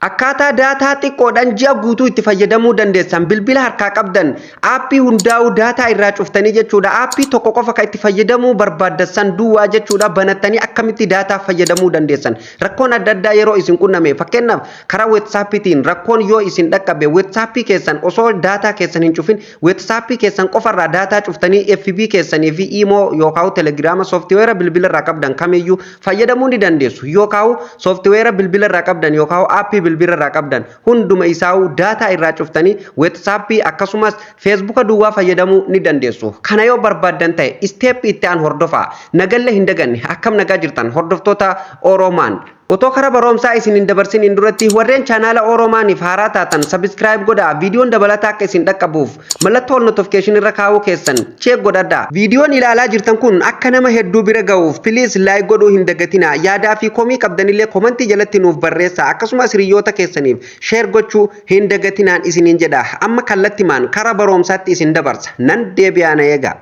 Akkaataa daataa xiqqoodhaan ji'a guutuu itti fayyadamuu dandeessan, bilbila harkaa qabdan aappii hundaa'uu daataa irraa cuftanii jechuudha. Aappii tokko qofa kan itti fayyadamuu barbaaddan duwwaa jechuudha, banattanii akkamitti daataa fayyadamuu dandeessan. Rakkoon adda addaa yeroo isin qunname, fakkeenyaaf karaa WhatsAppiitiin rakkoon yoo isin dhaqqabe, WhatsAppii keessan osoo daataa keessan hin cufin WhatsAppii keessan qofarraa daataa cuftanii FB keessanii fi Imo yookaan Telegrama sooftiweera bilbila irraa qabdan kamiyyuu fayyadamuu ni dandeessu. Yookaan sooftiweera bilbila irraa qabdan yookaan aappii bilbila irraa qabdan hunduma isaa'uu daataa irraa cuftanii WhatsAppii akkasumas Facebooka duwwaa fayyadamuu ni dandeessu. Kana yoo barbaaddan ta'e, isteeppii itti aan hordofaa. Nagallee hin daganne. Akkam nagaa jirtan, hordoftoota Oromaan? Otoo karaa barumsaa isin hin dabarsiniin duratti, warreen chaanaala Oromaaniif haaraa taatan subscribe godhaa. Viidiyoon dabalataa akka isin dhaqqabuuf mallattoo ol notification irra kaa'uu keessan check godhadhaa. Viidiyoon ilaalaa jirtan kun akka nama hedduu bira ga'uuf please like godhuu hin dagatinaa. Yaadaa fi komii qabdanillee komantii jalatti nuuf barreessaa. Akkasumas hiriyoota keessaniif share gochuu hin dagatinaan isiniin jedha. Amma kallattimaan karaa barumsaatti isin dabarsa. Nan deebi'aa, na eegaa.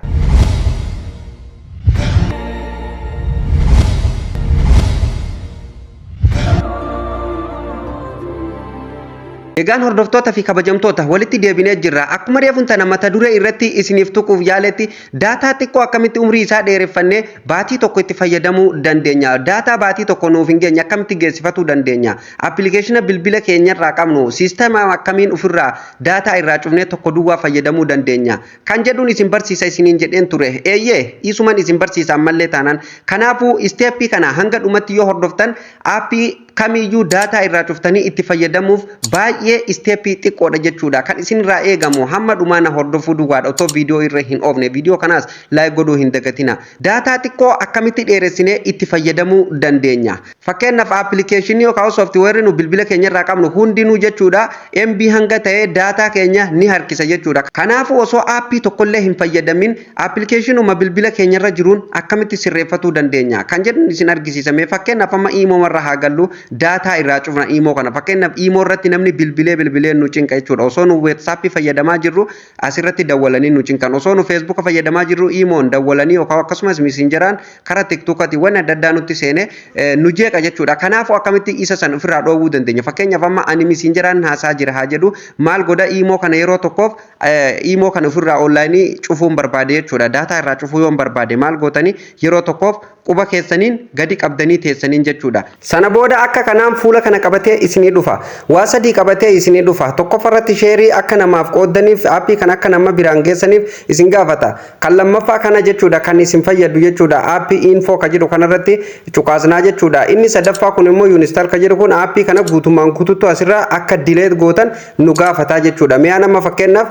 Egaan hordoftoota fi kabajamtoota, walitti deebinee jirra. Akkuma reefuun tana mata duree irratti isiniif tuquuf yaaletti, daataa xiqqoo akkamitti umrii isaa dheereffannee baatii tokko itti fayyadamuu dandeenya? Daataa baatii tokko nuuf hin geenye akkamitti geessifatuu dandeenya? Appilikeeshina bilbila keenyarraa qabnu siistema akkamiin ofirraa daataa irraa cufnee tokko duwwaa fayyadamuu dandeenya? Kan jedhuun isin barsiisa isiniin jedheen ture. Eeyyee, isuman isin barsiisa ammallee taanaan. Kanaafuu isteeppii kana hanga dhumatti yoo hordoftan, aappii kamiyyuu daataa irraa cuftanii itti fayyadamuuf baay'ee isteeppii xiqqoodha jechuudha. Kan isinirraa eegamu hamma dhumaa na hordofuu duwwaadha, otoo viidiyoo irra hin oofne. Viidiyoo kanaas like godhuu hin dagatina. Daataa xiqqoo akkamitti dheeressinee itti fayyadamuu dandeenya? Fakkeenyaaf, aappilikeeshinii yookaan sooftiweerri nu bilbila keenya irraa qabnu hundinuu jechuudha, MB hanga ta'ee daataa keenya ni harkisa jechuudha. Kanaafuu osoo aappii tokkollee hin fayyadamin aappilikeeshinuma bilbila keenya irra jiruun akkamitti sirreeffatuu dandeenya kan jedhu isin argisiisame. Fakkeenyaaf, amma Imo irra haa gallu, daataa irraa cufna Imo kana. Fakkeenyaaf, Imo irratti namni bilbilee bilbilee nu cinqa jechuudha. Osoo nu WhatsAppii fayyadamaa jirru asirratti dawwalanii nu cinqan. Osoo nu Facebooka fayyadamaa jirru Imoon dawwalanii yookaan akkasumas Messengeraan karaa TikTokati wanni adda addaa nutti seene nu jeeqa jechuudha. Kanaafuu akkamitti isa san ofirraa dhoowwuu dandeenya? Fakkeenyaaf, amma ani Messengeraan haasaa jira haa jedhu. Maal godha? Imo kana yeroo tokkoof Imo kana ofirraa onlaayinii cufuun barbaade jechuudha. Daataa irraa cufuu yoon barbaade maal gootanii? Yeroo tokkoof quba keessaniin gadi qabdanii teessaniin jechuudha. Sana booda akka kanaan fuula kana qabatee isinii dhufa. Waa sadii qabatee isinii dhufa. Tokkoffaa irratti sheerii akka namaaf qooddaniif, aappii kan akka nama biraan geessaniif isin gaafata. Kan lammaffaa kana jechuudha, kan isin fayyadu jechuudha. App info ka jedhu kanarratti cuqaasnaa jechuudha. Inni sadaffaa kun immoo uninstall ka jedhu kun aappii kana guutummaan guutuutti asirraa akka delete gootan nu gaafataa jechuudha. Mi'a nama fakkeenyaaf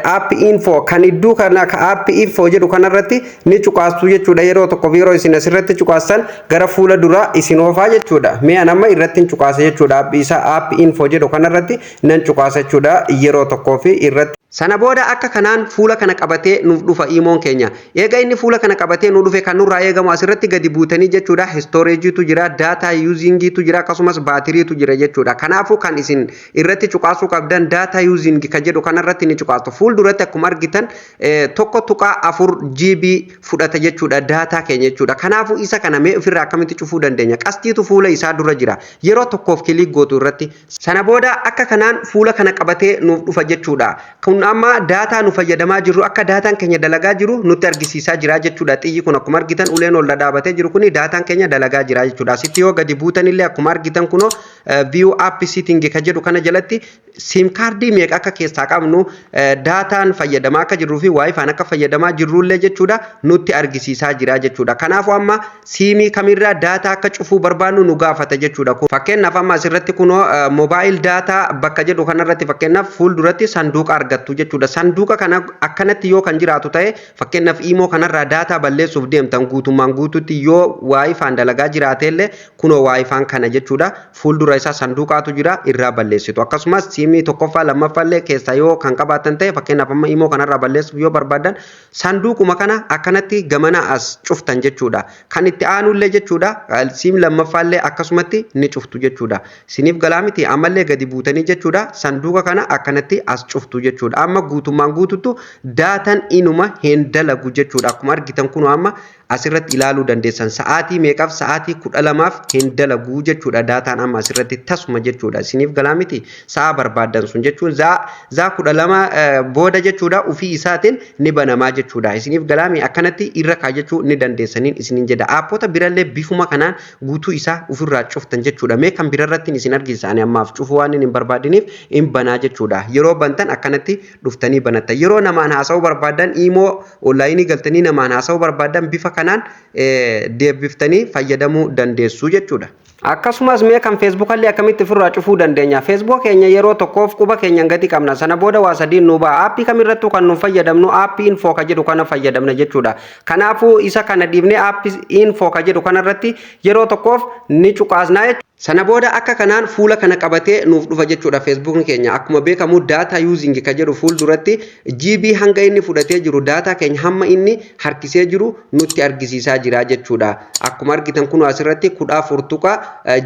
app info kan iddoo kana ka app info jedhu kanarratti ni cuqaastu jechuudha. Yeroo tokkoof yeroo isin asirratti cuqaastan gara fuula duraa isin oofaa jechuudha. Mi'a nama irratti hin cuqaasa jechuudha. Aappii isaa app info jedhu kanarratti nan cuqaasa jechuudha yeroo tokkoof irratti. Sana booda akka kanaan fuula kana qabatee nuuf dhufa Imoon keenya. Eega inni fuula kana qabatee nu dhufe, kan nurraa eegamu asirratti gadi buutanii jechuudha. Storageetu jira, data usingiitu jira, akkasumas baatiriitu jira jechuudha. Kanaafuu kan isin irratti cuqaasuu qabdan data using kan jedhu kanarratti ni cuqaastu. Fuulduratti akkuma argitan 1.4 GB fudhata jechuudha daataa keenya jechuudha. Kanaafuu isa kana mee ofirraa akkamitti cufuu dandeenya? Qastiitu fuula isaa dura jira. Yeroo tokkoof click gootu irratti. Sana booda akka kanaan fuula kana qabatee nuuf dhufa jechuudha. Kun amma daataa nu fayyadamaa jirru, akka daataan keenya dalagaa jiru nutti argisiisaa jira jechuudha. Xiyyi kun akkuma argitan uleen ol dhadhaabatee jiru kuni daataan keenya dalagaa jira jechuudha. Asitti yoo gadi buutan illee akkuma argitan kunoo view app setting ka jedhu kana jalatti SIM kaardii meeqa akka keessaa qabnu, daataan fayyadamaa akka jirruu fi WiFiin akka fayyadamaa jirrullee jechuudha nutti argisiisaa jira jechuudha. Kanaafuu amma siimii kamirraa daataa akka cufuu barbaannu nu gaafata jechuudha. Fakkeenyaaf, amma asirratti kunoo mobile data bakka jedhu kanarratti fakkeenyaaf fuulduratti sanduuqa argattu jechuudha. Sanduuqa kana akkanatti yoo kan jiraatu ta'e, fakkeenyaaf Imo kanarraa daataa balleessuuf deemtan, guutummaan guututti yoo WiFiin dalagaa jiraateellee kunoo WiFiin kana jechuudha. Fuuldura isaa sanduuqaatu jira, irraa balleessitu. Akkasumas SIM Siimii tokkoffaa, lammaffaallee keessaa yoo kan qabaatan ta'e, fakkeenyaaf amma Imoo kanarraa balleessuuf yoo barbaadan, sanduuquma kana akkanatti gamana as cuftan jechuudha. Kan itti aanullee jechuudha, siim lammaffaallee akkasumatti ni cuftu jechuudha. Siniif galaa miti? Ammallee gadi buutanii jechuudha, sanduuqa kana akkanatti as cuftu jechuudha. Amma guutummaan guututtu daataan inuma hin dalagu jechuudha. Akkuma argitan kun amma asirratti ilaaluu dandeessan, sa'aatii meeqaaf? Sa'aatii 12f hin dalagu jechuudha daataan amma asirratti tasuma jechuudha. Isiniif galaa miti? Sa'a barbaaddan sun jechuun zaa 12 booda jechuudha, ufii isaatiin ni banamaa jechuudha. Isiniif galaami? Akkanatti irra kaayachuu ni dandeessaniin isiniin jedha. Aappota birallee bifuma kanaan guutuu isaa ofirraa cuftan jechuudha. Mee kan birarratti isin argisiisa. Ani ammaaf cufuu waan hin barbaadiniif hin banaa jechuudha. Yeroo bantan akkanatti dhuftanii banattan. Yeroo namaan haasa'uu barbaadan, Imoo online galtanii namaan haasa'uu barbaadan, bifa kanaan deebiftanii fayyadamuu dandeessu jechuudha. Akkasumas mee kan Feesbuukallee akkamitti ofirraa cufuu dandeenya? Feesbuuk keenya yeroo tokkoof quba keenyan gadi qabna. Sana booda waa sadiin nu ba'a. Aappii kamirrattuu kan nu fayyadamnu app info ka jedhu kana fayyadamna jechuudha. Kanaafuu isa kana dhiibnee app info ka jedhu kanarratti yeroo tokkoof ni cuqaasnaa jechuudha. Sana booda akka kanaan fuula kana qabatee nuuf dhufa jechuudha Feesbuukni keenya. Akkuma beekamu data using ka jedhu fuulduratti GB hanga inni fudhatee jiru, daataa keenya hamma inni harkisee jiru nutti argisiisaa jira jechuudha. Akkuma argitan kun asirratti 14 tuqa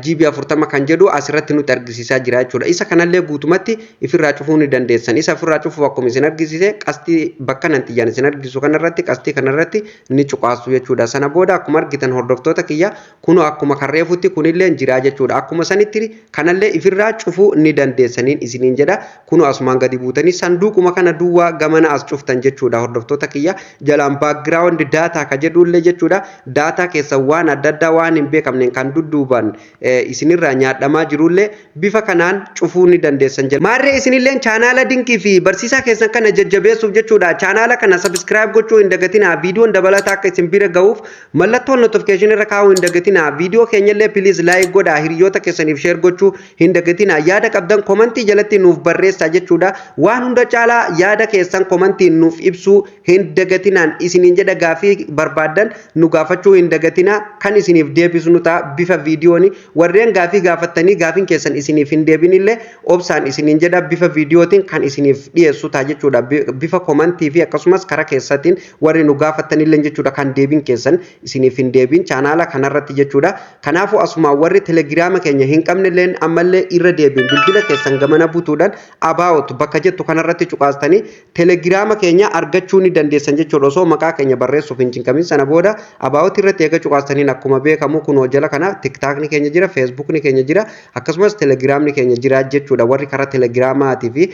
GB 40 kan jedhu asirratti nutti argisiisaa jira jechuudha. Isa kanallee guutumatti ifirraa cufuu ni dandeessan. Isa ofirraa cufuuf akkuma isin argisiise qastii bakka nan xiyyaan isin argisiisu kanarratti, qastii kanarratti ni cuqaastu jechuudha. Sana booda akkuma argitan, hordoftoota kiyya, kunoo akkuma karreefutti kunillee jira jechuudha. Akkuma sanitti kanallee ifirraa cufuu ni dandeessaniin isiniin jedha. Kunoo asumaan gadi buutanii sanduuquma kana duwwaa gamana as cuftan jechuudha, hordoftoota kiyya. Jalaan background data ka jedhullee jechuudha. Daataa keessa waan adda addaa waan hin beekamneen kan dudduuban isinirraa nyaadhamaa jirullee bifa kanaan cufuu ni dandeessan jedha. Maarree isinilleen chaanaala Dinqii fi barsiisaa keessan kana jajjabeessuuf jechuudha. Chaanaala kana subscribe gochuu hin dagatinaa. Viidiyoon dabalataa akka isin bira ga'uuf mallattoo notification irra kaa'uu hin dagatinaa. Viidiyoo keenyallee please like godhaa. Hiriyoota keessaniif share gochuu hin dagatinaa. Yaada qabdan komantii jalatti nuuf barreessaa jechuudha. Waan hunda caalaa yaada keessan komantiin nuuf ibsuu hin dagatinaan isiniin jedha. Gaafii barbaaddan nu gaafachuu hin dagatinaa, kan isiniif deebisnu ta'a bifa viidiyooni. Warreen gaafii gaafattanii gaafiin keessan isiniif hin deebinillee obsaan isiniin jedha, bifa viidiyootiin kan isiniif dhiyeessu ta'a jechuudha. Bifa komantii fi akkasumas karaa keessatiin warri nu gaafattanillee jechuudha, kan deebiin keessan isiniif hin deebin chaanaala kanarratti jechuudha. Kanaafuu asuma warri Telegiraama keenya hin qabnelleen ammallee irra deebiin bilbila keessan gamana butuudhaan about bakka jettu kanarratti cuqaastanii Telegiraama keenya argachuu ni dandeessan jechuudha, osoo maqaa keenya barreessuuf hin cinqamin. Sana booda about irratti eega cuqaastaniin akkuma beekamu kunoo jala kana Tiktaakni keenya jira, Feesbuukni keenya jira, akkasumas Telegiraamni keenya jira jechuudha. Warri karaa Telegiraamaatii fi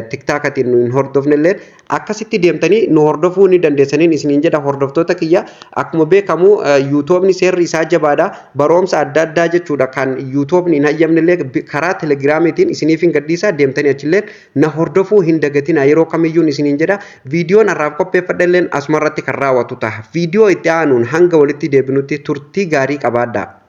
Tiktaakatiin nu hin hordofnelleen akkasitti deemtanii nu hordofuu ni dandeessaniin isiniin jedha, hordoftoota kiyya. Akkuma beekamu Yuutuubni seerri isaa jabaadha. Baroomsa adda addaa jechuudha kan Yuutuubni hin hayyamnellee karaa Telegiraamiitiin isiniif hin gadhiisa. Deemtanii achillee na hordofuu hin dagatina yeroo kamiyyuun isiniin jedha. Viidiyoon har'aaf qopheeffadhelleen asumarratti kan raawwatu ta'a. Viidiyoo itti aanuun hanga walitti deebinutti turtii gaarii qabaadhaa.